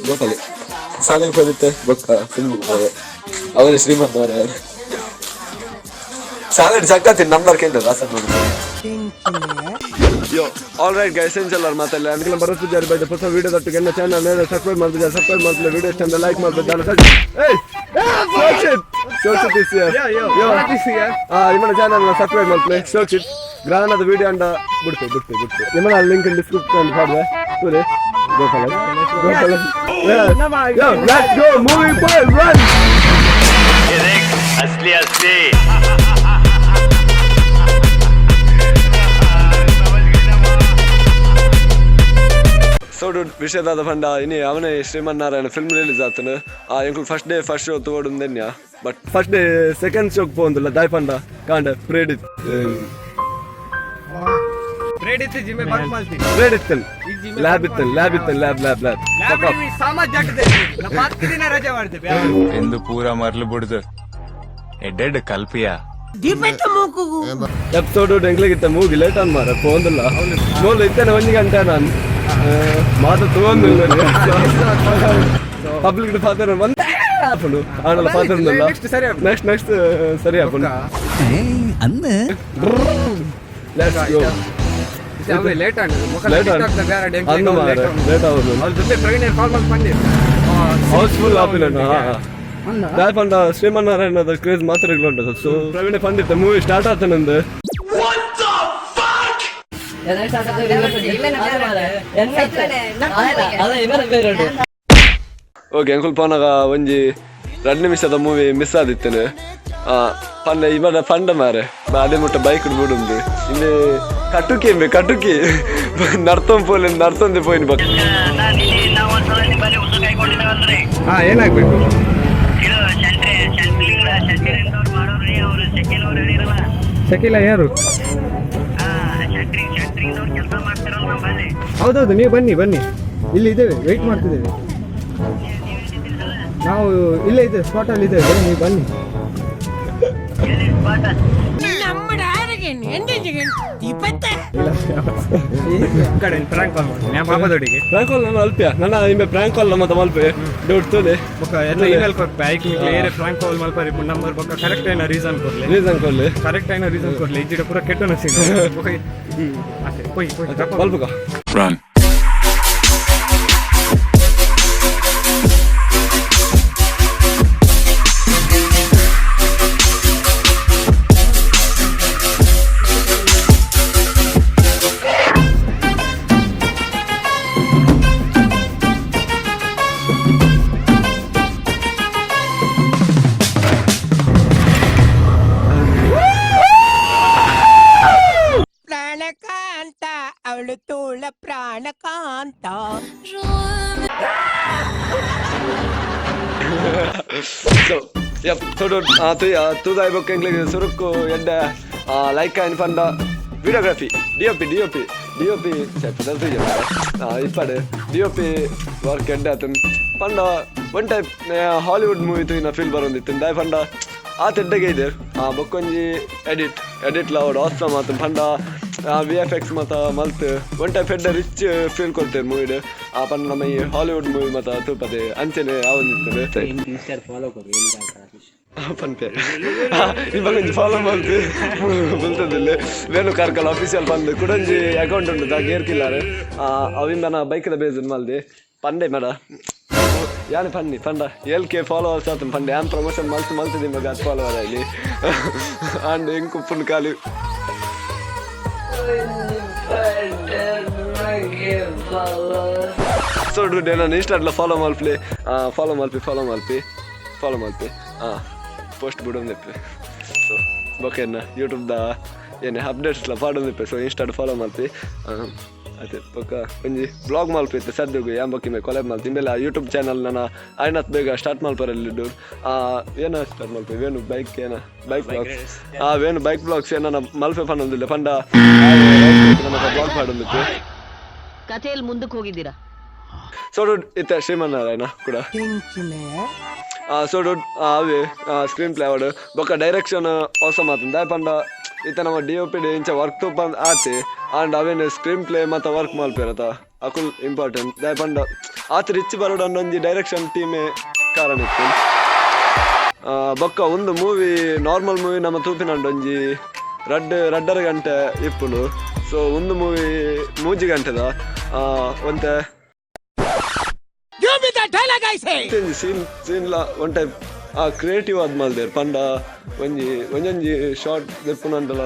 ಗೋಪಾಲೆ ಶಾಲೆಗೆ ಹೋದಿತ್ತೆ ಬೊಕ್ಕ ಫಿಲ್ಮ್ ಹೋದೆ ಅವರೇ ಶ್ರೀಮಂತ ಅವರೇ. ಶಾಲೆ ಸಕ್ಕತ್ತಿ ನಂಬರ್ ಕೇಂದ್ರ ರಾಸನ್. ಯೋ, ಆಲ್ ರೈಟ್ ಗೈಸ್, ಎಂಚಲ್ಲಾರ್ ಮಾತಲ್ಲ ಅನ್ಕಲ ಭರತ್ ಪೂಜಾರಿ ಬೈದ ಹೊಸ ವಿಡಿಯೋ ದಟ್ಟಿಗೆ ಎನ್ನ ಚಾನಲ್ ಮೇಲೆ ಸಬ್ಸ್ಕ್ರೈಬ್ ಮಾಡ್ತಿದ್ದಾರೆ, ಸಬ್ಸ್ಕ್ರೈಬ್ ಮಾಡ್ತಿಲ್ಲ. ವಿಡಿಯೋ ಇಷ್ಟ ಲೈಕ್ ಮಾಡ್ತಿದ್ದಾರೆ. ಏಯ್ ಶೋಕ್ಷಿತ್, ಶೋಕ್ಷಿತ್ is here. Yo. ಆ ನಿಮ್ಮನ ಚಾನಲ್ ಸಬ್ಸ್ಕ್ರೈಬ್ ಮಾಡ್ತಾರೆ. ಶೋಕ್ಷಿತ್ ಗ್ರಾನದ ವಿಡಿಯೋ ಅಂಡ ಬಿಡ್ತೆ ಬಿಡ್ತೆ ಬಿಡ್ತೆ. ನಿಮ್ಮನ ಲಿಂಕ್ ಡಿಸ್ಕ್ರಿಪ್ಷನ್ ಪಾಡ್ವೆ. ಸೂರೆ Gopala Gopala. Yo, let's go, moving forward, run. असली असली. ಸೊ ವಿಷಯದಾದ ಪಂಡ ಇನಿ ಅವನೇ ಶ್ರೀಮನ್ನಾರಾಯಣ ಫಿಲ್ಮ್ ರಿಲೀಸ್ ಆತನು. ಆ ಎಂಕುಲು ಫಸ್ಟ್ ಡೇ ಫಸ್ಟ್ ಶೋ ತೋಡುಂದೆನ್ಯ, ಬಟ್ ಫಸ್ಟ್ ಡೇ ಸೆಕೆಂಡ್ ಶೋಕ್ ಪೋಂದುಲ್ಲ. ದಾಯ್ ಪಂಡ ಕಾಂಡ ಪ್ರೇಡಿತ್. ಬ್ರೇಡ್ ಇತ್ತು, ಜಿಮ್ಮೆ ಬಂಕ್ ಮಾಡ್ತೀನಿ. ಪ್ರೇಡ್ ಇತ್ತನ್, ಲ್ಯಾಬ್ ಇತ್ತನ್, ಲ್ಯಾಬ್ ಇತ್ತನ್, ಲ್ಯಾಬ್ ಲ್ಯಾಬ್ ಲ್ಯಾಬ್. ಸಾಮಾಜ್ 10 ದಿನ ರಜೆ ಮಾಡ್ತೇವೆ. ಎಂದು ಪೂರ ಮರ್ಲು ಬುಡ್ದು ಎಡ್ಡೆಡ್ ಕಲ್ಪಿಯ. ಎಪಿಸೋಡ್ ಎಂಕ್ಲಿಗಿತ್ತ ಮೂಗಿ ಲೇಟ್ ಅನ್ ಮಾರ ಪೋಂದುಲ್ಲ. ಮೂಲ ಇತ್ತೇನೆ 1 ಗಂಟೆ ನಾನು ಮಾತು ತಗೊಂಡಿಲ್ಲ. ಪಬ್ಲಿಕ್ ಫಾದರ್ ಒಂದೇ ಆಪುಂಡು ಆನಲ್ಲ ಫಾದರ್. Next ಸರಿ ಆಪುಂಡು. ನೆಕ್ಸ್ಟ್ ನೆಕ್ಸ್ಟ್ ಸರಿ ಆಪುಂಡು. Let's go. Late and. Late ಆಂಡ್. ಅಂದು ಮಾರ್ರೆ, ಲೇಟ್ ಆವೊಂದು. ಅವ್ರ ಜೊತೆ ಪ್ರವೀಣ್ ಕಾಲ್ ಮಾಡಿ ಬಂದಿ. ಹೌಸ್ಫುಲ್ ಆಪಿಲ್ಲ. ದಾಯ್ ಪಂಡ ಶ್ರೀಮನ್ನಾರಾಯಣದ ಕ್ರೇಜ್ ಮಾತ್ರ ಉಂಟು. ಸೊ ಪ್ರವೀಣ್ ಪಂಡಿತ ಮೂವಿ ಸ್ಟಾರ್ಟ್ ಆತನಂದು. ಓಕೆ, ಅಂಕುಲ್ ಪೋನಾಗ ಒಂಜಿ 2 ನಿಮಿಷದ ಮೂವಿ ಮಿಸ್ ಆದಿತ್ತೇನೆ. ಪಂಡ ಇವನ ಪಂಡ ಮಾರೆ ಅದೇ ಮುಟ್ಟ ಬೈಕ್ ಬಿಡುಂದು. ಇಲ್ಲಿ ಕಟುಕಿ ಎಂಬೆ ಕಟುಕಿ ನಡ್ತೊಂದು ಪೋಲಿ ನಡ್ತೊಂದು ಪೋಯಿನ ಬಕ್. ಹಾ, ಏನಾಗ್ಬೇಕು? ಶಕೀಲ ಯಾರು? ಹೌದೌದು, ನೀವು ಬನ್ನಿ ಬನ್ನಿ, ಇಲ್ಲಿ ಇದ್ದೇವೆ, ವೆಯ್ಟ್ ಮಾಡ್ತಿದ್ದೇವೆ ನಾವು. ಇಲ್ಲೇ ಇದ್ದೇವೆ, ಸ್ಪಾಟಲ್ಲಿ ಇದ್ದೇವೆ, ನೀವು ಬನ್ನಿ. ಕಡೆ ಪ್ರಾಂಕ್ ಕಾಲ್ ಮಾಡ್ತೀನಿ ನಾನು ಪಾಪದೊಡಿಗೆ. ಪ್ರಾಂಕ್ ಕಾಲ್ ನಾನು ಅಲ್ಪಿಯ ನನ್ನ ಇಂಬೆ ಪ್ರಾಂಕ್ ಕಾಲ್ ನಮ್ಮ ಮಲ್ಪೆ ಡೌಟ್ ತೋಲೆ. ಬೊಕ್ಕ ಎಲ್ಲ ಇಮೇಲ್ ಕೊರ್ಪೆ ಐಕ್ ನಿಕ್ಲೆ ಏರೆ ಪ್ರಾಂಕ್ ಕಾಲ್ ಮಲ್ಪರಿ ನಂಬರ್ ಬೊಕ್ಕ ಕರೆಕ್ಟ್ అయిన ರೀಸನ್ ಕೊರ್ಲೆ. ರೀಸನ್ ಕೊರ್ಲೆ. ಕರೆಕ್ಟ್ అయిన ರೀಸನ್ ಕೊರ್ಲೆ. ಇಜ್ಜಿಡ ಪೂರ ಕೆಟ್ಟನ ಸೀನ್. ಬೊಕ್ಕ ಅತ್ತೆ ಪೊಯ್ ಪೊಯ್. ಮಲ್ಪುಗ. ರನ್. ಪ್ರಾಣಕಾಂತ ಅವಳು ತೋಳ ಪ್ರಾಣಕಾಂತ. ಸೊ ಯಪ್, ತೊಡು ತೂದಾಯ್ ಬೊಕ್ಕ ಎಂಕ್ಲೆಗ್ ಸುರುಕ್ಕು ಎಡ್ಡೆ ಲೈಕ್ ಆಯ್ನ್ ಪಂಡ ವಿಡಿಯೋಗ್ರಫಿ ಡಿಒಪಿ ಡಿಒಪಿ ಡಿಒಪಿ ಇಪ್ಪಡು ಡಿಒಪಿ ವರ್ಕ್ ಎಡ್ಡೆ ಆತನ್. ಪಂಡ ಒನ್ ಟೈಪ್ ಹಾಲಿವುಡ್ ಮೂವಿ ತೂಯಿನ ಫೀಲ್ ಬರೊಂದಿತ್ತು. ದಾಯ್ ಪಂಡ ಆತ್ ಎಡ್ಡೆಗೆ ಇದೆ. ಬೊಕ್ಕೊಂಜಿ ಎಡಿಟ್ ಎಡಿಟ್ ಲಾವಡ್ ಆಸಮ್ ಆತನ್. ಪಂಡ ವಿಎಫ್ಎಕ್ಸ್ ಮತ ಮಲ್ತ್ ಒನ್ ಟೈಪ್ ಎಡ್ಡೆ ರಿಚ್ ಫೀಲ್ ಕೊಡ್ತೇವೆ ಮೂವಿಡ್. ಆ ಪಂಡ ನಮ್ಮ ಈ ಹಾಲಿವುಡ್ ಮೂವಿ ಮತ ತೂಪದೆ ಅಂಚನೆ ಆವೊಂದಿತ್ತು. ಪನ್ಪೆ ಇವಾಗ ಒಂಜಿ ಫಾಲೋ ಮಲ್ತು ಬುಲ್ತದಿಲ್ಲ. ವೇಣು ಕಾರ್ಕಳ ಅಫಿಷಿಯಲ್ ಬಂದು ಕುಡೊಂಜಿ ಅಕೌಂಟ್ ಉಂಟು ದಾಕ ಏರ್ಕಿಲ್ಲಾರೆ. ಅವಿಂದ ಬೈಕ್ದ ಬೇಸ್ ಮಲ್ದಿ ಪಂಡೆ ಮೇಡ ಯಾನ್ ಪನ್ನಿ ಪಂಡ 7K followers ಆತನ್. ಪಂಡೆ ಯಾನ್ ಪ್ರಮೋಷನ್ ಮಲ್ತು ಮಲ್ತದಿ ಮಗ ಅದು ಫಾಲೋವರ್ ಆಯ್ಲಿ ಅಂಡ್ ಎಂಕ್ ಉಪ್ಪುನ್ ಖಾಲಿ. ಸೊ ನಾನು ಇನ್ಸ್ಟಾಡ್ಲ ಫಾಲೋ ಮಲ್ಪಲಿ, ಫಾಲೋ ಮಲ್ಪಿ, ಫಾಲೋ ಮಲ್ಪಿ, ಫಾಲೋ ಮಲ್ಪಿ. ಹಾಂ, ಪೋಸ್ಟ್ ಬಿಡೊಂದಿಪ್ಪೆ. ಸೊ ಬೊಕ್ಕ ಯೂಟ್ಯೂಬ್ದ ಏನೇ ಅಪ್ಡೇಟ್ಸ್ಲ ಪಾಡೊಂದಿಪ್ಪೆ. ಸೊ ಇನ್ಸ್ಟಾಡ್ ಫಾಲೋ ಮಲ್ಪಿ. ಅದೇ ಬೊಕ್ಕ ಒಂಜಿ ಬ್ಲಾಗ್ ಮಲ್ಪಿ ಇತ್ತೆ ಸದ್ಯಗು ಯಾನ್ ಬೊಕ್ಕ ಇಂಬೆ ಕೊಲೆಬ್ ಮಲ್ತಿ. ಇಂಬೆಲ ಯೂಟ್ಯೂಬ್ ಚಾನಲ್ ನನ್ನ ಆಯ್ನತ್ ಬೇಗ ಸ್ಟಾರ್ಟ್ ಮಲ್ಪರಲ್ಲಿ. ಏನ ಸ್ಟಾರ್ಟ್ ಮಲ್ಪಿ ವೇಣು ಬೈಕ್ ಏನ bike blogs. Venu bike blogs ಏನ ಮಲ್ಪೆ ಪನ್ನೊಂದಿಲ್ಲ. ಪಂಡ ನಮ್ಮ ಬ್ಲಾಗ್ ಪಾಡೊಂದಿತ್ತು. ಕಥೆಯಲ್ಲಿ ಮುಂದಕ್ಕೆ ಹೋಗಿದ್ದೀರಾ. ಸೊ ಇತ್ತೆ ಶ್ರೀಮನ್ನಾರಾಯಣ ಕೂಡ. ಸೊ ಅವೇ ಸ್ಕ್ರೀನ್ ಪ್ಲೇ ಅವಡು ಬೊಕ್ಕ ಡೈರೆಕ್ಷನ್ ಹೊಸ ಮಾತು. ದಾಯ್ ಪಂಡ ಇತ್ತೆ ನಮ್ಮ ಡಿಒಪಿ ಇಂಚ ವರ್ಕ್ ತೂಪ ಆತಿ ಅಂಡ್ ಅವೇನು ಸ್ಕ್ರೀನ್ ಪ್ಲೇ ಮತ್ತ ವರ್ಕ್ ಮಲ್ಪೇರತ. ಅಕುಲ್ ಇಂಪಾರ್ಟೆಂಟ್. ದಾಯ ಪಂಡ ಆತ್ ರಿಚ್ ಬರೋಡ ಒಂಜಿ ಡೈರೆಕ್ಷನ್ ಟೀಮೇ ಕಾರಣ ಇತ್ತು. ಬೊಕ್ಕ ಒಂದು ಮೂವಿ, ನಾರ್ಮಲ್ ಮೂವಿ ನಮ್ಮ ತೂಪಿನಂಡ ಒಂಜಿ ರಡ್ಡ್ 2.5 ಗಂಟೆ ಇಪ್ಪುಂಡು. ಸೊ ಒಂದು ಮೂವಿ 3 ಗಂಟೆದ ಒಂತೆ. Give me the dialogue, I say. ಒಂಜಿ ಸೀನ್ ಸೀನ್ಲ ಒನ್ ಟೈಪ್ ಆ ಕ್ರಿಯೇಟಿವ್ ಆದ್ ಮಲ್ದೇರ್. ಪಂಡ ಒಂಜಿ ಒಂಜೊಂಜಿ ಶಾಟ್ ದೆಪ್ಪುನಂಡಲ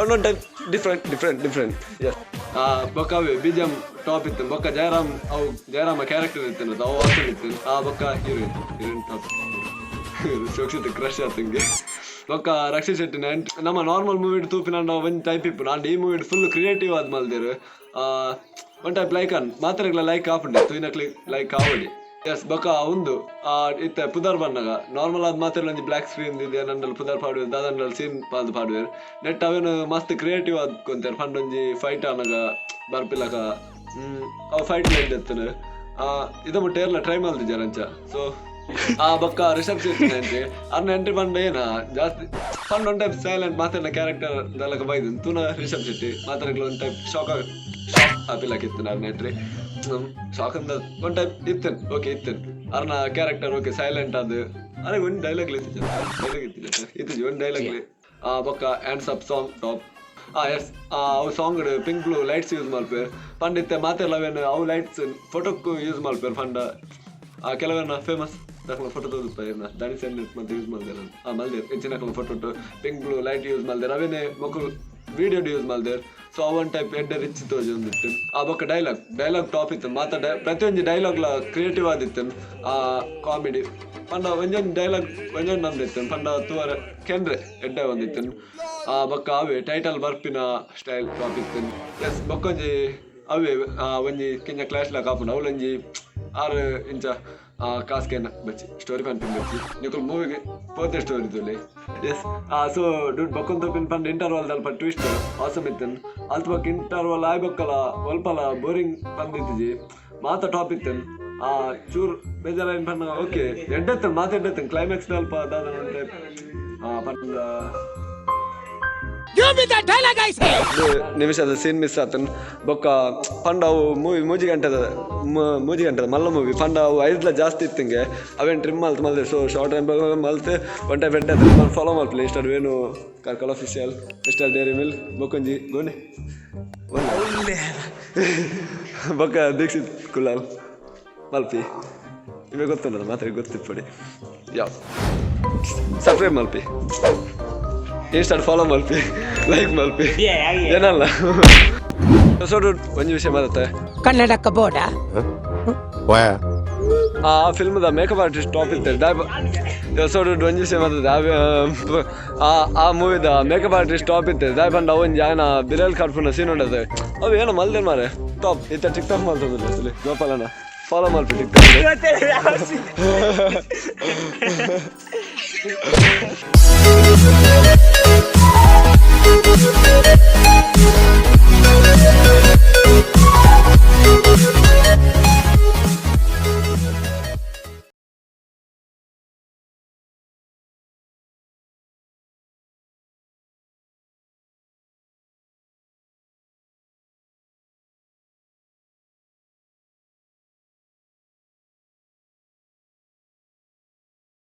ಒಂದೊಂದು type different different different, yes. ಬೊಕ್ಕ ಅವೆ ಬಿಜಿಎಂ ಟಾಪ್ ಇತ್ತು. ಬೊಕ್ಕ ಜಯರಾಮ್, ಅವು ಜಯರಾಮ ಕ್ಯಾರೆಕ್ಟರ್ ಇತ್ತು, ಅವು ಆಸಮ್ ಇತ್ತು. ಆ ಬೊಕ್ಕ ಹೀರೋಯಿನ್, ಹೀರೋಯಿನ್ ಟಾಪ್. ಶೋಕ್ಷಿತ ಕ್ರಶ್ ಆತಂಗೆ. ಬೊಕ್ಕ ರಕ್ಷಿತ್ ಶೆಟ್ಟಿನ ನಮ್ಮ ನಾರ್ಮಲ್ ಮೂವಿ ತೂಪಿನಂಡ ಒಂಜಿ ಟೈಪ್ ಇಪ್ಪು. ಅಂಡ್ ಈ ಮೂವಿ ಫುಲ್ ಕ್ರಿಯೇಟಿವ್ ಆದ್ ಮಲ್ದೇರು. ಒನ್ ಟೈಪ್ ಲೈಕ್ ಅನ್ ಮಾತ್ರೆಗಳ ಲೈಕ್ ಆಪುಂಡೆ, ತೂಯಿನಕ್ಲಿ ಲೈಕ್ ಆವಡಿ. ಎಸ್, ಬೊಕ್ಕ ಉಂದು ಇತ್ತೆ ಪುದರ್ ಬನ್ನಗ ನಾರ್ಮಲ್ ಆದ್ ಮಾತ್ರ ಒಂಜಿ ಬ್ಲಾಕ್ ಸ್ಕ್ರೀನ್ ಇದೆ ನಂಡಲ್ ಪುದರ್ ಪಾಡುವೆರ್, ದಾದಂಡಲ್ ಸೀನ್ ಪಾದ್ ಪಾಡುವೆರ್. ನೆಟ್ ಅವೇನು ಮಸ್ತ್ ಕ್ರಿಯೇಟಿವ್ ಆದ್ ಕೊಂತೇರ್. ಪಂಡ ಒಂಜಿ ಫೈಟ್ ಆನಗ ಬರ್ಪಿಲಕ ಅವು ಫೈಟ್ ಲೈಟ್ ಎತ್ತನು ಇದ ಮುಟ್ಟ ಏರ್ಲ ಟ್ರೈ ಮಲ್ದಿಜಾರ ಅಂಚ. ಸೊ ಆ ಬೊಕ್ಕ ರಿಷಬ್ ಶೆಟ್ಟಿ ಎಂಟ್ರಿ, ಅರ್ನ ಎಂಟ್ರಿ ಪಂಡ ಏನ ಜಾಸ್ತಿ ಪಂಡ ಒನ್ ಟೈಪ್ ಸೈಲೆಂಟ್ ಮಾತಾಡಿನ ಕ್ಯಾರೆಕ್ಟರ್ ದಲಕ ಬೈದು ತೂನ ರಿಷಬ್ ಶೆಟ್ಟಿ ಮಾತಾಡಲು ಒನ್ ಟೈಪ್ ಶಾಕ್ ಶಾಕ್ ಆಪಿಲಕ್ ಇತ್ತು. ಅರ್ನ ಎಂಟ್ರಿ ಶಾಕ್ ಅಂದ ಒನ್ ಟೈಪ್ ಇತ್ತನ್, ಓಕೆ ಇತ್ತನ್. ಅರ್ನ ಕ್ಯಾರೆಕ್ಟರ್ ಓಕೆ, ಸೈಲೆಂಟ್ ಅದು. ಅರೆ, ಒಂದು ಡೈಲಾಗ್ ಇತ್ತು, ಡೈಲಾಗ್ ಇತ್ತು ಇತ್ತು ಒಂದು ಡೈಲಾಗ್. ಆ ಬೊಕ್ಕ ಹ್ಯಾಂಡ್ಸ್ ಅಪ್ ಸಾಂಗ್ ಟಾಪ್. ಆ ಎಸ್, ಅವು song pink blue lights use ಮಲ್ಪೇರ್. ಪಂಡ ಇತ್ತೆ ಮಾತೆಲ್ಲ ಅವೇನು ಅವು ಲೈಟ್ಸ್ ಫೋಟೋಕ್ಕೂ ಯೂಸ್ ಮಲ್ಪೇರ್. ಪಂಡ ಆ ಕೆಲವೆಲ್ಲ ಫೇಮಸ್ ದಕ್ಲ ಫೋಟೋ ತೋದುಪ್ಪ ಏನ ದಾನಿ ಸೆನ್ ಮತ್ತೆ ಯೂಸ್ ಮಲ್ದೇರ್. ಆ ಮಲ್ದೇರ್ ಹೆಚ್ಚಿನ photo pink blue light use ಮಲ್ದೇರ್. ಅವೇನೆ ಮೊಕುಲು ವಿಡಿಯೋ ಯೂಸ್ ಮಲ್ದೇರ್. ಸೊ ಅವ್ ಒನ್ ಟೈಪ್ ಎಡ್ಡೆ ರಿಚ್ ತೋಜೊಂದಿತ್ತು. ಆ ಬೊಕ್ಕ ಡೈಲಾಗ್, ಡೈಲಾಗ್ ಟಾಪ್ ಇತ್ತು. ಮಾತ ಪ್ರತಿಯೊಂಜಿ ಡೈಲಾಗ್ಲ ಕ್ರಿಯೇಟಿವ್ ಆದಿತ್ತು. ಆ ಕಾಮಿಡಿ ಪಂಡ ಒಂಜೊಂಜಿ ಡೈಲಾಗ್ ಒಂಜೊಂದು ನಂದಿತ್ತು. ಪಂಡ ತೂವರೆ ಕೆಂಡ್ರೆ ಎಡ್ಡೆ ಒಂದಿತ್ತು. ಆ ಬೊಕ್ಕ ಅವೇ ಟೈಟಲ್ ಬರ್ಪಿನ ಸ್ಟೈಲ್ ಟಾಪ್ ಇತ್ತು. ಎಸ್, ಬೊಕ್ಕೊಂಜಿ ಅವೇ ಒಂಜಿ ಕಿಂಜ ಕ್ಲಾಶ್ ಲಾಕ್ ಆಪುಂಡು. ಅವಳೊಂಜಿ 6 ಇಂಚ ಕಾಸ್ಕೇನ ಬಚ್ಚಿ ಸ್ಟೋರಿ ಪನ್ಪಿನ ಬಚ್ಚಿ ನಿಕುಲ್ ಮೂವಿಗೆ ಪೋತೆ ಸ್ಟೋರಿ ತುಲೆ. ಎಸ್, ಸೊ ಡುಡ್, ಬೊಕ್ಕೊಂತ ಪಿನ್ ಪಂಡ ಇಂಟರ್ವಲ್ ದಲ್ಪ ಟ್ವಿಸ್ಟ್ ಆಸಮ್ ಇತ್ತನ್. ಅಲ್ತ ಬೊಕ್ಕ ಇಂಟರ್ವಲ್ ಆಯ್ ಬೊಕ್ಕಲ ಒಲ್ಪಲ ಬೋರಿಂಗ್ ಬಂದಿತ್ತಿಜಿ. ಮಾತ ಟಾಪ್ ಇತ್ತನ್. ಆ ಚೂರ್ ಬೇಜಾರಾಯಿನ ಪಂಡ ಓಕೆ, ಎಡ್ಡೆತ್ತನ್ ಮಾತ ಎಡ್ಡೆತ್ತನ್. ಕ್ಲೈಮ್ಯಾಕ್ಸ್ ದಲ್ಪ ದಾದ ಟೈಪ್ ಪಂಡ Give me the dialogue, I say. ನಿಮಿಷದ ಸೀನ್ ಮಿಸ್ ಆತನ್. ಬೊಕ್ಕ ಪಂಡ ಅವು ಮೂವಿ 3 ಗಂಟೆದ, 3 ಗಂಟೆದ ಮಲ್ಲ ಮೂವಿ. ಪಂಡ ಅವು 5ಲ ಜಾಸ್ತಿ ಇತ್ತಿಂಗೆ. ಅವೇನು ಟ್ರಿಮ್ ಮಲ್ತ್ ಮಲ್ದೆ. ಸೊ ಶಾರ್ಟ್ ಟೈಮ್ ಮಲ್ತ್ ಒನ್ ಟೈಪ್ ಎಡ್ಡೆ. ಫಾಲೋ ಮಲ್ಪಲೆ mister Venu Karkala official, mister dairy milk, ಬೊಕ್ಕೊಂಜಿ ಗೋನೆ ಬೊಕ್ಕ ದೀಕ್ಷಿತ್ ಕುಲಾಲ್ ಮಲ್ಪಿ. ನಿಮಗೆ ಗೊತ್ತುಂಟಲ್ಲ, ಮಾತ್ರ ಗೊತ್ತಿಪ್ಪಡಿ. ಯಾವ ಸಬ್ಸ್ಕ್ರೈಬ್ ಮಲ್ಪಿ, ಇನ್ಸ್ಟಾಡ್ ಫಾಲೋ ಮಲ್ಪಿ, ಲೈಕ್ ಮಲ್ಪಿ, ಏನಲ್ಲ. ಸೊ ಒಂಜಿ ವಿಷಯ ಬರುತ್ತೆ. ಕನ್ನಡಕ್ಕ ಬೋಡ. ಆ ಫಿಲ್ಮ್ದ ಮೇಕಪ್ ಆರ್ಟಿಸ್ಟ್ ಟಾಪ್ ಇತ್ತು. ಸೊ ಒಂಜಿ ವಿಷಯ ಬರ್ತದೆ. ಆ ಆ ಮೂವಿದ ಮೇಕಪ್ ಆರ್ಟಿಸ್ಟ್ ಟಾಪ್ ಇತ್ತು. ದಾಯ್ ಪಂಡ ಒಂಜಿ ಆಯನ ಬಿರಲ್ ಕಟ್ಪುನ ಸೀನ್ ಉಂಡದು. ಅವು ಏನೋ ಮಲ್ದೇನ್ ಮಾರೆ, ಟಾಪ್ ಇತ್ತ. ಟಿಕ್ ಟಾಕ್ ಮಲ್ತದಿಲ್ಲ ಗೋಪಾಲನ ಫಾಲೋ ಮಲ್ಪಿ ಟಿಕ್ ಟಾಕ್.